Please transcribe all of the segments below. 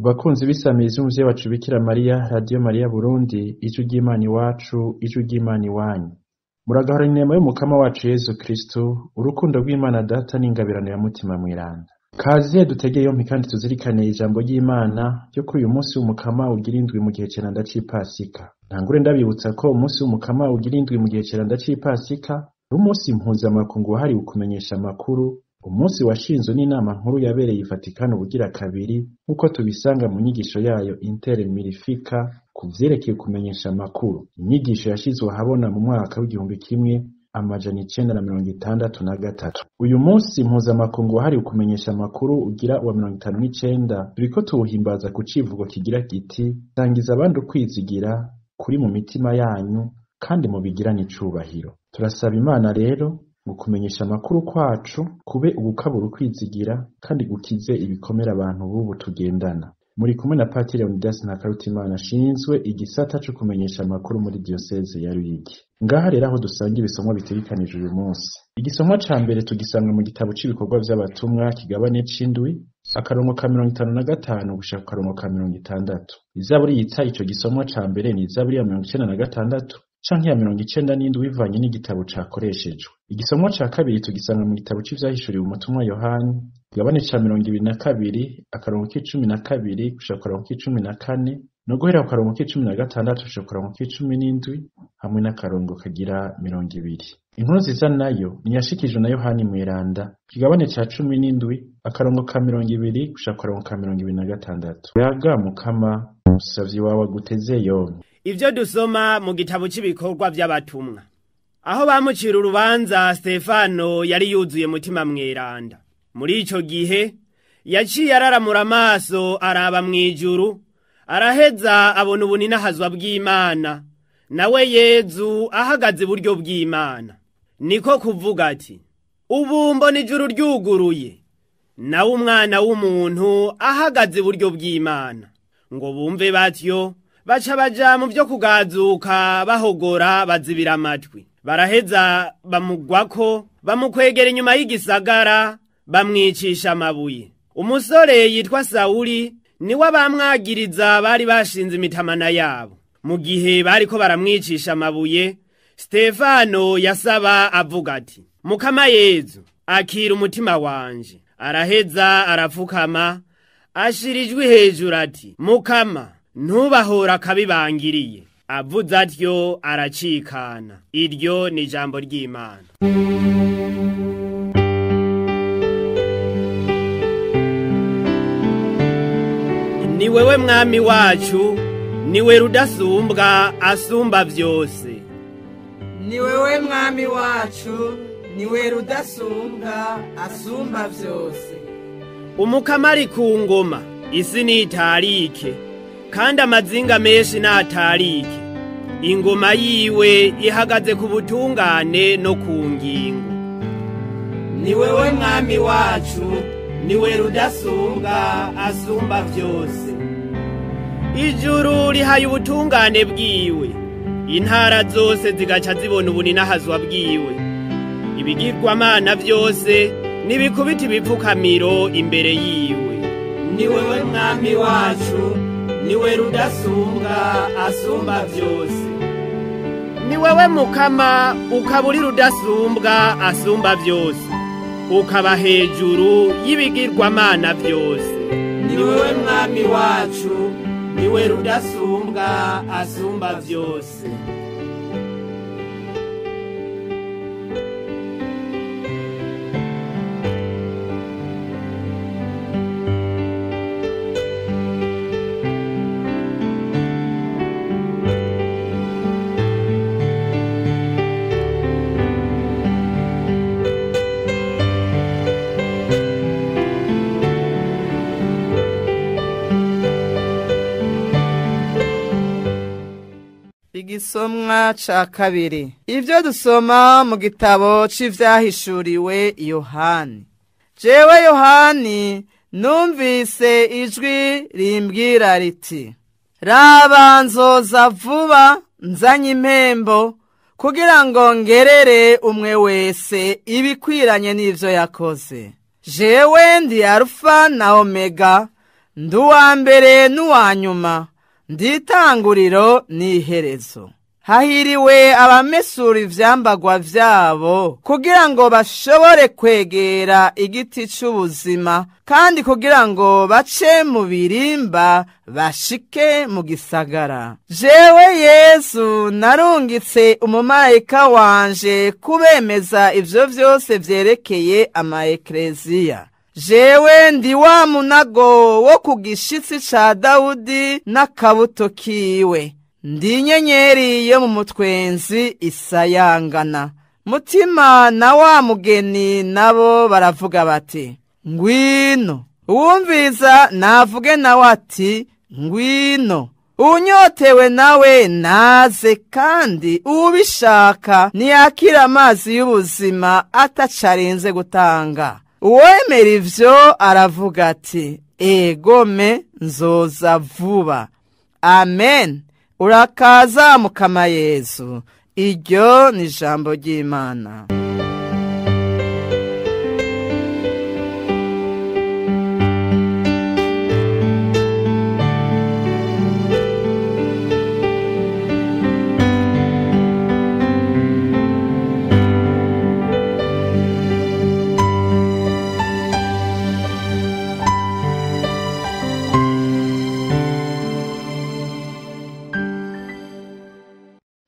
Bakunzi b'Isamirizi y'Umuvyeyi wacu Bikira Mariya, Radiyo Mariya Burundi, ijwi ry'Imana iwacu, ijwi ry'Imana iwanyu. Muragahorana inema y'Umukama wacu Yezu Kristu, urukundo rw'Imana Data n'ingabirano ya Mutima Mweranda. Kaze dutege yompi kandi tuzirikane ijambo ry'Imana ryo kuri uyu munsi w'Umukama ugira indwi mu gihe ceranda c'Ipasika. Ntangure ndabibutsa ko umunsi w'Umukama ugira indwi mu gihe ceranda c'Ipasika ari umunsi mpuzamakungu wahariwe kumenyesha amakuru, umunsi washinzwe n'inama nkuru yabereye i Vatikano ubugira kabiri, nk'uko tubisanga mu nyigisho yayo Inter Mirifica ku vyerekeye kumenyesha amakuru. Inyigisho yashizwe ahabona mu mwaka w'1963. Uyu munsi mpuzamakungu wahariwe kumenyesha amakuru ugira uwa 59, turiko tuwuhimbaza ku civugo kigira kiti: sangiza abandi ukwizigira kuri mu mitima yanyu kandi mubigirane icubahiro. Turasaba Imana rero mu kumenyesha amakuru kwacu kube ugukabura ukwizigira kandi gukize ibikomere abantu b'ubu tugendana. Muri kumwe na Patiri Leonidas Ntakarutimana ashinzwe igisata co kumenyesha amakuru muri diyoseze ya Ruyigi. Ngaha rero aho dusanga ibisomwa bitegekanijwe uyu munsi. Igisomwa ca mbere tugisanga mu gitabo c'ibikorwa vy'abatumwa kigabane c'indwi, akarongo ka 55 gushika ku karongo ka 60. Izaburi yitsa ico gisomwa ca mbere ni izaburi ya 96 canke ya 97 bivanye n'igitabo cakoreshejwe. Igisomwa ca kabiri tugisanga mu gitabo c'ivyahishuriwe umutumwa Yohani, kigabane ca 22 akarongo k'12 gushika ku karongo k'14 no guhera ku karongo k'16 gushika ku karongo k'17 hamwe n'akarongo kagira 20. Inkuru nziza nayo niyashikijwe na Yohani Mweranda, kigabane ca 17 akarongo ka 20 gushika ku karongo ka 26. Yaga Mukama, umusavyi wawe aguteze yompi. Ivyo dusoma mu gitabo c'ibikorwa vy'abatumwa. Aho bamucira urubanza, Stefano yari yuzuye Mutima Mweranda. Muri ico gihe yaciye araramura amaso araba mw'ijuru, araheza abona ubuninahazwa bw'Imana, nawe Yezu ahagaze iburyo bw'Imana. Niko kuvuga ati: ubu mbona ijuru ryuguruye, nawe umwana w'umuntu ahagaze iburyo bw'Imana. Ngo bumve batyo, baca baja mu vyo kugazuka bahogora bazibira amatwi. Baraheza bamugwako, bamukwegera inyuma y'igisagara, bamwicisha amabuye. Umusore yitwa Sawuli niwe abamwagiriza bari bashinze imitamana yabo. Mu gihe bariko baramwicisha amabuye, Stefano yasaba avuga ati: Mukama Yezu, akira umutima wanje. Araheza arapfukama, ashira ijwi hejuru ati: Mukama, ntubahora akabibangiriye. Avuze atyo aracikana. Iryo ni ijambo ry'Imana. Ni wewe mwami wacu, niwe rudasumbwa asumba vyose. Ni wewe mwami wacu, niwe rudasumbwa asumba vyose. Umukama ari ku ngoma, isi nitarike, kandi amazinga menshi natarike. Ingoma yiwe ihagaze ku butungane no ku ngingo. Ni wewe mwami wacu, niwe rudasumbwa asumba vyose. Ijuru rihaye ubutungane bwiwe, intara zose zigaca zibona ubuninahazwa bwiwe. Ibigirwamana vyose nibikubita ibipfukamiro imbere yiwe. Ni wewe mwami wacu, niwe rudasumbwa asumba vyose. Ni wewe Mukama, ukaba uri rudasumbwa asumba vyose, ukaba hejuru y'ibigirwamana vyose. Ni wewe mwami wacu, niwe rudasumbwa asumba vyose. Igisomwa ca kabiri. Ivyo dusoma mu gitabo c'ivyahishuriwe Yohani. Jewe Yohani numvise ijwi rimbwira riti: Raba nzoza vuba nzanye impembo kugira ngo ngerere umwe wese ibikwiranye n'ivyo yakoze. Jewe ndi Alfa na Omega, Ndi uwa mbere n'uwa nyuma, ndi itanguriro n'iherezo. Hahiriwe abamesura ivyambagwa vyabo kugira ngo bashobore kwegera igiti c'ubuzima, kandi kugira ngo bace mu birimba bashike mu gisagara. Jewe Yesu narungitse umumarayika wanje kubemeza ivyo vyose vyerekeye amaekleziya. Jewe ndi wa munago wo ku gishitsi ca Dawudi n'akabuto kiwe. Ndi inyenyeri yo mu mutwenzi isayangana. Mutima na wa mugeni nabo baravuga bati: Ngwino. Uwumviza navuge nawe ati: Ngwino. Unyotewe nawe naze, kandi ubishaka ntiyakira amazi y'ubuzima atacarinze gutanga. Uwemera ivyo aravuga ati: Egome, nzoza vuba. Amen. Urakaza Mukama Yesu. Iryo ni ijambo ry'Imana.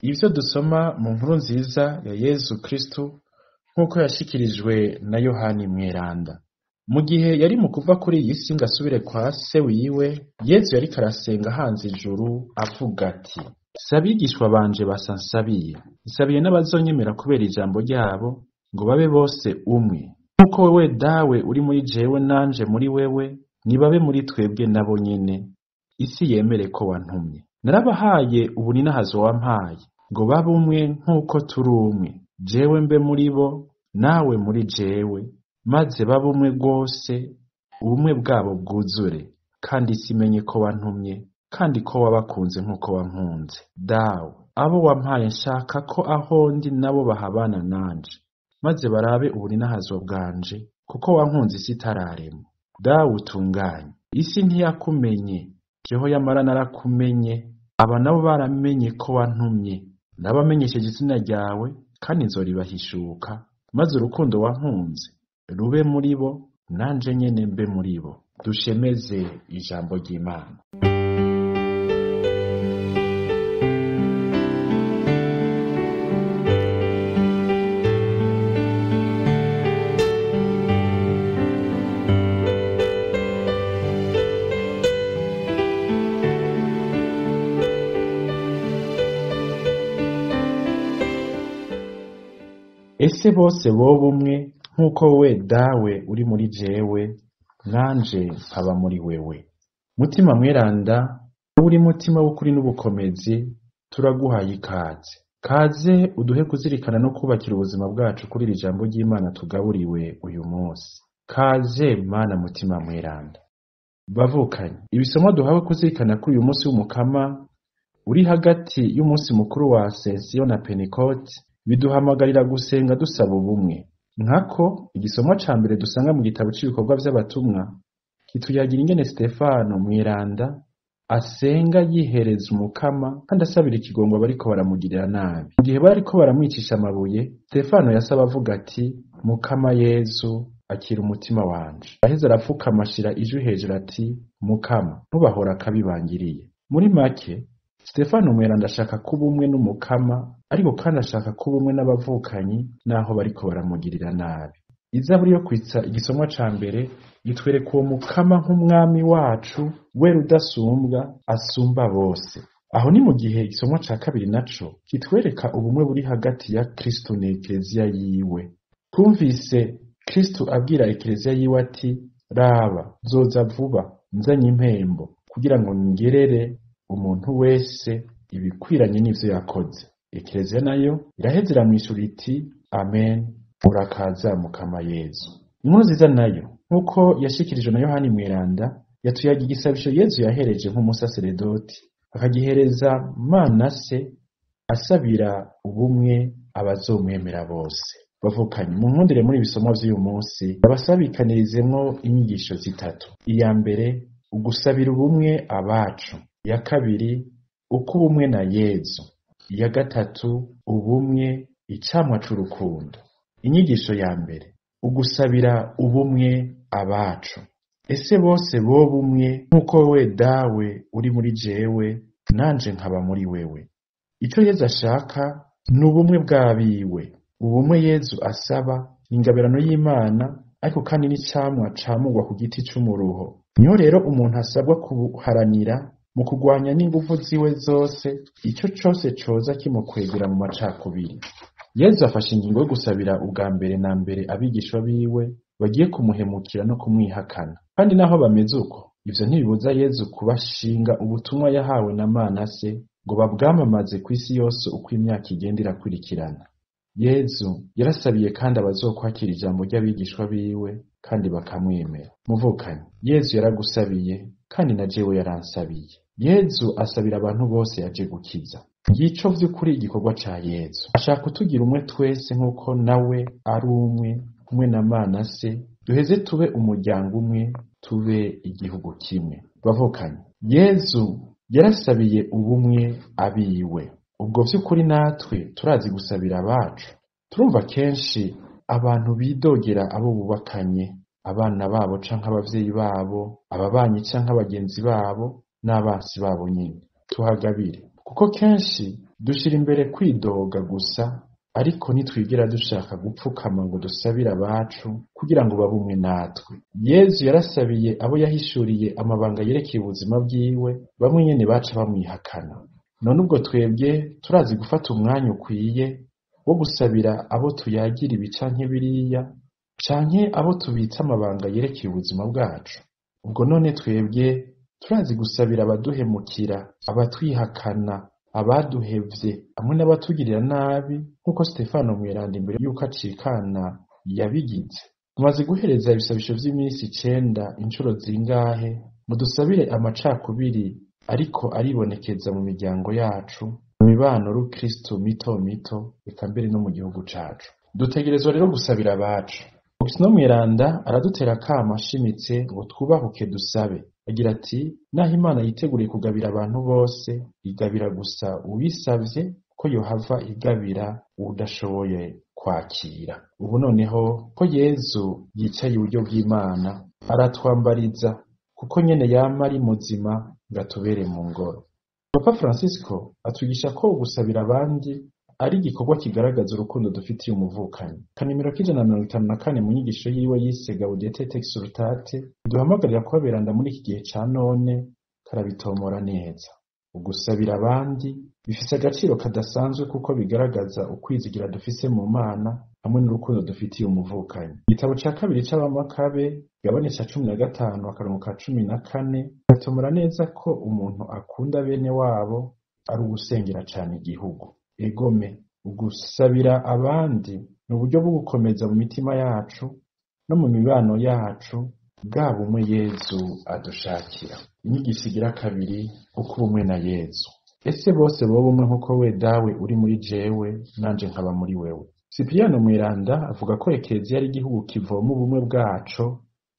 Ivyo dusoma mu nkuru nziza ya Yezu Kristu nk'uko yashikirijwe na Yohani Mweranda. Mu gihe yari mu kuva kuri iyi si ngo asubire kwa se wiwe, Yezu yariko arasenga hanze ijuru avuga ati: Si abigishwa banje basa nsabiye, nsabiye n'abazonyemera kubera ijambo ryabo, ngo babe bose umwe. Nk'uko wewe Dawe uri muri jewe nanje muri wewe, nibabe muri twebwe nabo nyene, isi yemere ko wantumye. Narabahaye ubuninahazo wampaye, ngo babe umwe nk'uko turi umwe, jewe mbe muri bo, nawe muri jewe, maze babe umwe rwose, ubumwe bwabo bwuzure, kandi isi imenye ko wantumye, kandi ko wabakunze nk'uko wankunze. Dawe, abo wampaye nshaka ko aho ndi nabo bahabana nanje, maze barabe ubuninahazo bwanje, kuko wankunze isi itararemwa. Dawe utunganye, isi ntiyakumenye, jeho yamara narakumenye, aba nabo baramenye ko wantumye. Nabamenyesheje izina ryawe, kandi nzoribahishuka, maze urukundo wankunze rube muri bo, nanje nyene mbe muri bo. Dushemeze ijambo ry'Imana. Ese bose boba umwe nk'uko wewe Dawe uri muri jewe, nanje nkaba muri wewe. Mutima Mweranda, uri mutima w'ukuri n'ubukomezi, turaguhaye ikaze. Kaze uduhe kuzirikana no kubakira ubuzima bwacu kuri iri jambo ry'Imana tugaburiwe uyu munsi. Kaze Mana Mutima Mweranda. Bavukanye, ibisomo duhawe kuzirikana kuri uyu munsi w'Umukama uri hagati y'umunsi mukuru wa Ascension na Pentecote biduhamagarira gusenga dusaba ubumwe. Nkako igisomo ca mbere dusanga mu gitabo c'ibikorwa vy'abatumwa kituyagira ingene Stefano Mweranda asenga yihereza Umukama kandi asabira ikigongo bariko baramugirira nabi. Mu gihe bariko baramwicisha amabuye, Stefano yasaba avuga ati: Mukama Yezu, akira umutima wanje. Aheza arapfukama ashira ijwi hejuru ati: Mukama, ntubahora akabi bangiriye. Muri make, Stefano Mweranda ashaka kuba umwe n'Umukama, ariko kandi ashaka kuba umwe n'abavukanyi naho bariko baramugirira nabi. Izaburi yo kwitsa igisomwa ca mbere itwereka uwo Mukama nk'umwami wacu, we rudasumbwa asumba bose. Aho ni mu gihe igisomwa ca kabiri naco kitwereka ubumwe buri hagati ya Kristo na Ekleziya yiwe. Twumvise Kristo abwira Ekleziya yiwe ati: Raba, nzoza vuba, nzanye impembo, kugira ngo ngerere umuntu wese ibikwiranye n'ivyo yakoze. Ekleziya nayo iraheza iramwishura iti: Amen, urakaza Mukama Yezu. Inkuru nziza nayo nk'uko yashikirijwe na Yohani Mweranda, yatuyaga igisabisho Yezu yahereje nk'umusaseredoti, akagihereza Mana se asabira ubumwe abazomwemera bose. Bavukanye, munkundire muri ibisomo vy'uyu munsi abasabikanirizemwo inyigisho zitatu. Iya mbere, ugusabira ubumwe abacu. Iya kabiri, uko ubumwe na Yezu. Iya gatatu, ubumwe icamwa c'urukundo. Inyigisho ya mbere, ugusabira ubumwe abacu. Ese bose boba umwe nk'uko wewe Dawe uri muri jewe, nanje nkaba muri wewe. Ico Yezu ashaka ni ubumwe bw'abiwe. Ubumwe Yezu asaba ni ingabirano y'Imana, ariko kandi n'icamwa camurwa ku giti c'umuruho. Niho rero umuntu asabwa kubuharanira mu kugwanya n'inguvu ziwe zose ico cose coza kimukwegera mu macakubiri. Yezu afashe ingingo yo gusabira ubwa mbere na mbere abigishwa biwe bagiye kumuhemukira no kumwihakana. Kandi naho bameze uko, ivyo ntibibuza Yezu kubashinga ubutumwa yahawe na Mana se ngo babwamamaze kw'isi yose uko imyaka igenda irakurikirana. Yezu yarasabiye kandi abazokwakira ijambo ry'abigishwa biwe kandi bakamwemera. Muvukanyi, Yezu yaragusabiye kandi na jewe yaransabiye. Yezu asabira abantu bose yaje gukiza. Ngico vy'ukuri igikorwa ca Yezu. Ashaka kutugira umwe twese nk'uko nawe ari umwe, kumwe na Mana se, duheze tube umuryango umwe, tube igihugu kimwe. Bavukanyi, Yezu yarasabiye ubumwe abiwe. Ubwo vy'ukuri natwe turazi gusabira abacu. Turumva kenshi abantu bidogera abo bubakanye, abana babo canke abavyeyi babo, ababanyi canke abagenzi babo, n'abansi babo nyene. Tuhagabire, kuko kenshi dushira imbere kwidoga gusa, ariko ntitwigera dushaka gupfukama ngo dusabire abacu kugira ngo babe umwe natwe. Yezu yarasabiye abo yahishuriye amabanga yerekeye ubuzima bwiwe, bamwe nyene baca bamwihakana. None ubwo twebwe turazi gufata umwanya ukwiye wo gusabira abo tuyagira ibi canke biriya, canke abo tubitsa amabanga yerekeye ubuzima bwacu. Ubwo none twebwe turazi gusabira abaduhemukira, abatwihakana, abaduhevye, hamwe n'abatugirira nabi, nk'uko Sitefano Mweranda imbere y'uko acikana yabigize. Tumaze guhereza ibisabisho vy'iminsi 9 incuro zingahe mudusabire amacakubiri ariko aribonekeza mu miryango yacu, mu mibano rukristo mito mito, eka mbere no mu gihugu cacu. Dutegerezwa rero gusabira abacu. Augustino Mweranda aradutera akamo ashimitse ngo twubahuke dusabe. Agira ati, naho Imana yiteguriye kugabira abantu bose, igabira gusa uwisavye ko yohava igabira uwudashoboye kwakira. Ubu noneho ko Yezu yicaye iburyo bw'Imana, aratwambariza kuko nyene yama ari muzima ngo atubere mu ngoro. Papa Francisco atwigisha ko gusabira abandi ari igikorwa kigaragaza urukundo dufitiye umuvukanyi. Kanimero k'154 mu nyigisho yiwe yise Gaudete et Exsultate, duhamagarira kubaberanda muri iki gihe ca none, karabitomora neza. Ugusabira abandi bifise agaciro kadasanzwe kuko bigaragaza ukwizigira dufise mu Mana hamwe n'urukundo dufitiye umuvukanyi. Igitabo ca kabiri c'Abamakabe, igabane ca 15 akarongo ka 14, gatomora neza ko umuntu akunda bene wabo ari uwusengera cane igihugu. Egome, ugusabira abandi ni uburyo bwo gukomeza mu mitima yacu no mu mibano yacu bwa bumwe Yezu adushakira. Inyigisho igira kabiri, uko ubumwe na Yezu. Ese bose boba umwe nk'uko we Dawe uri muri jewe, nanje nkaba muri wewe. Sipiriyano Mweranda avuga ko Ekereziya ari igihugu kivoma ubumwe bwaco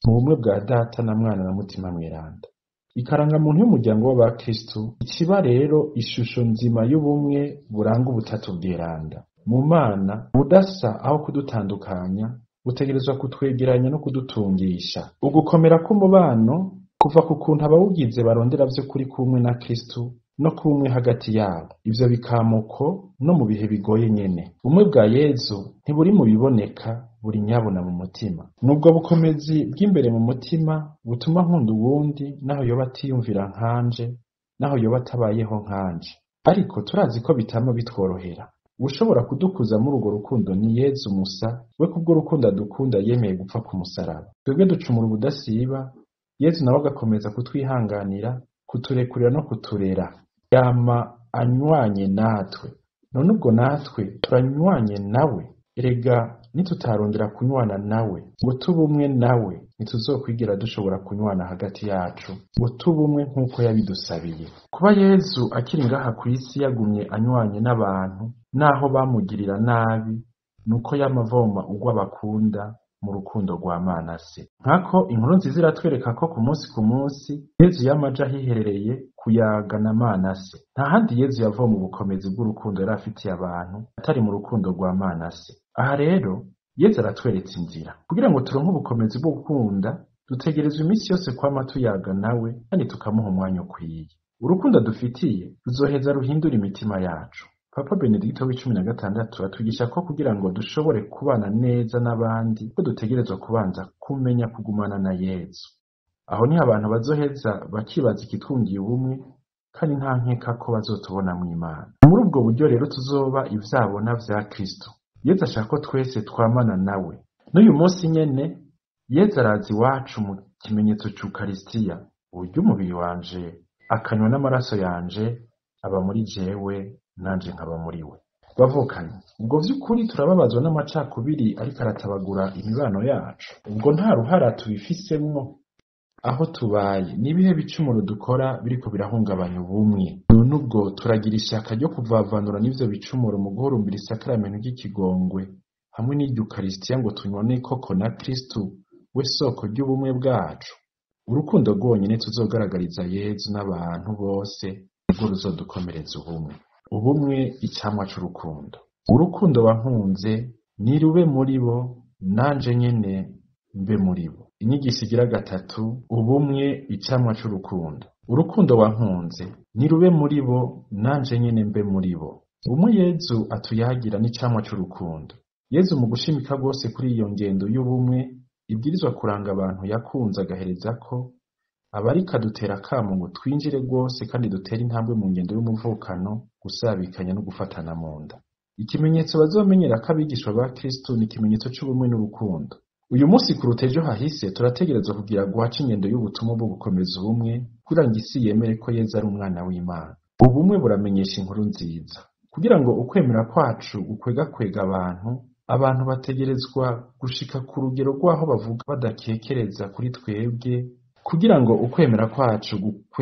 mu bumwe bwa Data na Mwana na Mutima Mweranda. Ikarangamuntu y'umuryango w'abakristu ikiba rero ishusho nzima y'ubumwe buranga ubutatu bweranda. Mu Mana ubudasa aho kudutandukanya butegerezwa kutwegeranya no kudutungisha. Ugukomera k'umubano kuva ku kuntu abawugize barondera vy'ukuri kumwe na Kristu no kumwe hagati yabo. Ivyo bikamuko no mu bihe bigoye nyene. Ubumwe bwa Yezu ntiburi mu biboneka, buri nyabona mu mutima. Nubwo bukomezi bw'imbere mu mutima butuma nkunda uwundi naho yoba atiyumvira nkanje, naho yoba atabayeho nkanje. Ariko turazi ko bitama bitworohera. Uwushobora kudukuza muri urwo rukundo ni Yezu musa, we kubw'urukundo adukunda yemeye gupfa ku musaraba. Twebwe ducumura ubudasiba, Yezu nawe agakomeza kutwihanganira, kuturekurira no kuturera. Yama anywanye natwe. None ubwo natwe turanywanye nawe? Erega nitutarondera kunywana nawe ngo tube umwe nawe, ntituzokwigera dushobora kunywana hagati yacu ngo tube umwe nk'uko yabidusabiye. Kuba Yezu akiri ngaha kw'isi yagumye anywanye n'abantu, naho bamugirira nabi, nuko yama avoma urwo abakunda mu rukundo rwa Mana se. Nkako inkuru nziza iratwereka ko ku munsi ku munsi Yezu yama aja ahiherereye kuyaga na Mana se. Nta handi Yezu yavoma ubukomezi bw'urukundo yari afitiye abantu atari mu rukundo rwa Mana se. Aha rero Yezu aratweretse inzira. Kugira ngo turonke ubukomezi bwo gukunda, dutegerezwa iminsi yose kwama tuyaga nawe kandi tukamuha umwanya ukwiye. Urukundo adufitiye ruzoheza ruhindura imitima yacu. Papa Benedikito w'16 atwigisha ko kugira ngo dushobore kubana neza n'abandi, ko dutegerezwa kubanza kumenya kugumana na Yezu. Aho niho abantu bazoheza bakibaza ikitwungiye ubumwe, kandi nta nkeka ko bazotubonamwo Imana. Muri ubwo buryo rero tuzoba ivyabona vya Kristo. Yezu ashaka ko twese twamana nawe. N'uyu munsi nyene, Yezu araza iwacu mu kimenyetso c'Ukarisitiya. Urya umubiri wanje, akanywa n'amaraso yanje, aba muri jewe, nanje nkaba muri we. Bavukanye, ubwo vy'ukuri turababazwa n'amacakubiri ariko aratabagura imibano yacu. Ubwo nta ruhara tubifisemwo aho tubaye. Ni ibihe bicumuro dukora biriko birahungabanya ubumwe? None ubwo turagira ishaka ryo kuvavanura n'ivyo bicumuro mu guhurumbira isakaramentu ry'ikigongwe hamwe n'iry'Ukarisitiya ngo tunywane koko na Kristu we soko ry'ubumwe bwacu. Urukundo rwonyene tuzogaragariza Yezu n'abantu bose nirwo ruzodukomereza ubumwe. Ubumwe icamwa c'urukundo. Urukundo wankunze nirube muri bo, nanje nyene mbe muri bo. Inyigisho igira gatatu, ubumwe icamwa c'urukundo. Urukundo wankunze nirube muri bo, nanje nyene mbe muri bo. Ubumwe Yezu atuyagira n'icamwa c'urukundo. Yezu mu gushimika rwose kuri iyo ngendo y'ubumwe ibwirizwa kuranga abantu yakunze agaherezako, aba ariko adutera akamo ngo twinjire rwose kandi dutere intambwe mu ngendo y'umuvukano, gusabikanya no gufatana mu nda. Ikimenyetso bazomenyerako abigishwa ba Kristo ni ikimenyetso c'ubumwe n'urukundo. Uyu munsi kuruta ejo hahise turategerezwa kugira guhaca ingendo y'ubutumwa bwo gukomeza ubumwe kugira ngo isi yemere ko Yezu ari umwana w'Imana. Ubumwe buramenyesha inkuru nziza. Kugira ngo ukwemera kwacu gukwegakwega abantu, abantu bategerezwa gushika ku rugero rw'aho bavuga badakekereza kuri twebwe. Kugira ngo ukwemera kwacu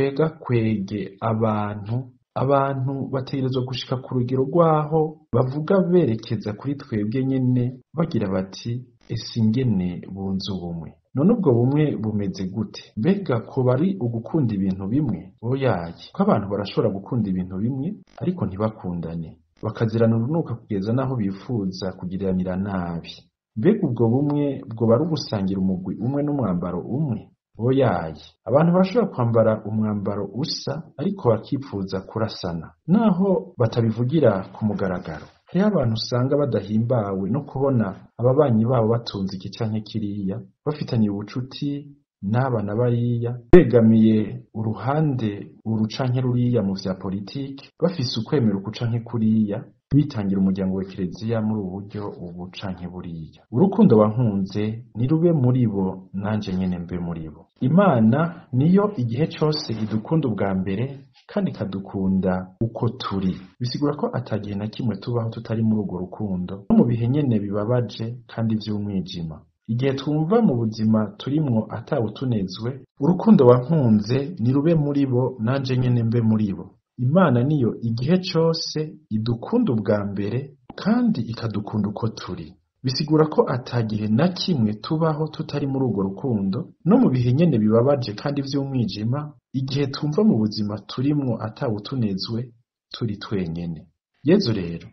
gukwegakwege abantu, abantu bategerezwa gushika ku rugero rw'aho bavuga berekeza kuri twebwe nyene bagira bati ese ingene bunze ubumwe. None ubwo bumwe bumeze gute? Mbega ko ari ugukunda ibintu bimwe? Oyaye, ko abantu barashobora gukunda ibintu bimwe ariko ntibakundane, bakazirana urunuka kugeza n'aho bifuza kugiriranira nabi. Mbega ubwo bumwe bwoba ari ugusangira umugwi umwe n'umwambaro umwe? Oyaye, abantu barashobora kwambara umwambaro usa ariko bakipfuza kurasana, naho batabivugira ku mugaragaro. Hariho abantu usanga badahimbawe no kubona ababanyi babo batunze iki canke kiriya, bafitaniye ubucuti n'aba na bariya, begamiye uruhande uru canke ruriya mu vya politike, bafise ukwemera uku canke kuriya, bitangira umuryango wa Ekereziya muri ubu buryo ubu canke buriya. Urukundo wankunze nirube muri bo, nanje nyene mbe muri bo. Imana niyo igihe cose idukunda ubwa mbere kandi ikadukunda uko turi. Bisigura ko atagihe na kimwe tubaho tutari muri urwo rukundo, no mu bihe nyene bibabaje kandi vy'umwijima. Igihe twumva mu buzima turimwo atawutunezwe, urukundo wankunze nirube muri bo, nanje nyene mbe muri bo. Imana niyo igihe cose idukunda ubwa mbere kandi ikadukunda uko turi. Bisigura ko atagihe na kimwe tubaho tutari muri urwo rukundo, no mu bihe nyene bibabaje kandi vy'umwijima, igihe twumva mu buzima turimwo atawutunezwe, turi twenyene. Yezu rero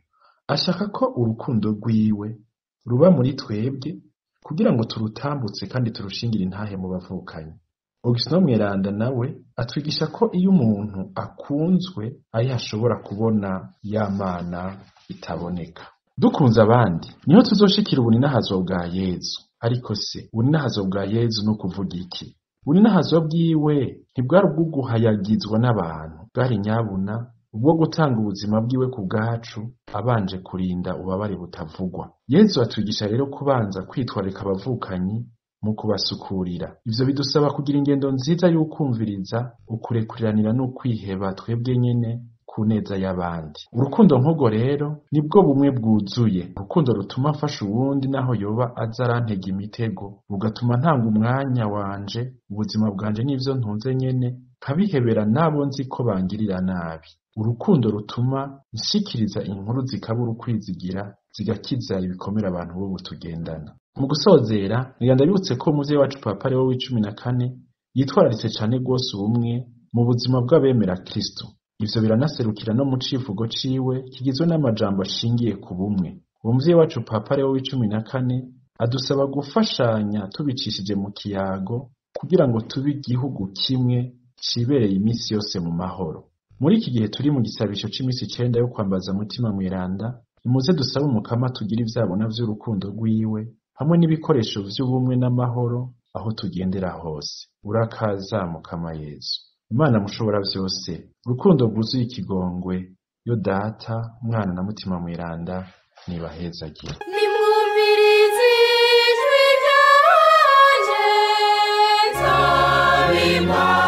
ashaka ko urukundo rwiwe ruba muri twebwe kugira ngo turutambutse kandi turushingire intahe mu bavukanyi. Augustino Mweranda nawe atwigisha ko iyo umuntu akunzwe ari ashobora kubona ya Mana itaboneka. Dukunze abandi niho tuzoshikira ubuninahazo bwa Yezu. Ariko se ubuninahazo bwa Yezu no kuvuga iki? Ubuninahazo bwiwe ntibwari ubw'uguhayagizwa n'abantu, bwari nyabuna ubwo gutanga ubuzima bwiwe ku bwacu, abanje kurinda ububabare butavugwa. Yezu atwigisha rero kubanza kwitwararika abavukanyi mu kubasukurira. Ivyo bidusaba kugira ingendo nziza y'ukwumviriza, ukurekuriranira n'ukwiheba twebwe nyene ku neza y'abandi. Urukundo nk'urwo rero nibwo bumwe bwuzuye, urukundo rutuma mfasha uwundi naho yoba aza arantega imitego, rugatuma ntanga umwanya wanje, ubuzima bwanje n'ivyo ntunze nyene, nkabihebera n'abo nzi ko bangirira nabi. Urukundo rutuma nshikiriza inkuru zikabura ukwizigira, zigakiza ibikomere abantu b'ubu tugendana. Mu gusozera, ngira ndabibutse ko umuvyeyi wacu Papa Leo w'14 yitwararitse cane rwose ubumwe mu buzima bw'abemera Kristo. Ivyo biranaserukira no mu civugo ciwe kigizwe n'amajambo ashingiye ku bumwe. Uwo muvyeyi wacu Papa Leo w'14 adusaba gufashanya tubicishije mu kiyago kugira ngo tube igihugu kimwe cibereye iminsi yose mu mahoro. Muri iki gihe turi mu gisabisho c'imisi icenda yo kwambaza Mutima Mweranda, nimuze dusabe Umukama tugire ivyabona vy'urukundo rwiwe hamwe n'ibikoresho vy'ubumwe n'amahoro aho tugendera hose. Urakaza Mukama Yezu. Imana mushobora vyose, urukundo rwuzuye ikigongwe, yo Data, Mwana na Mutima Mweranda, nibahezagire. Nimwumvirize ijwi ryanje, nzaba Imana.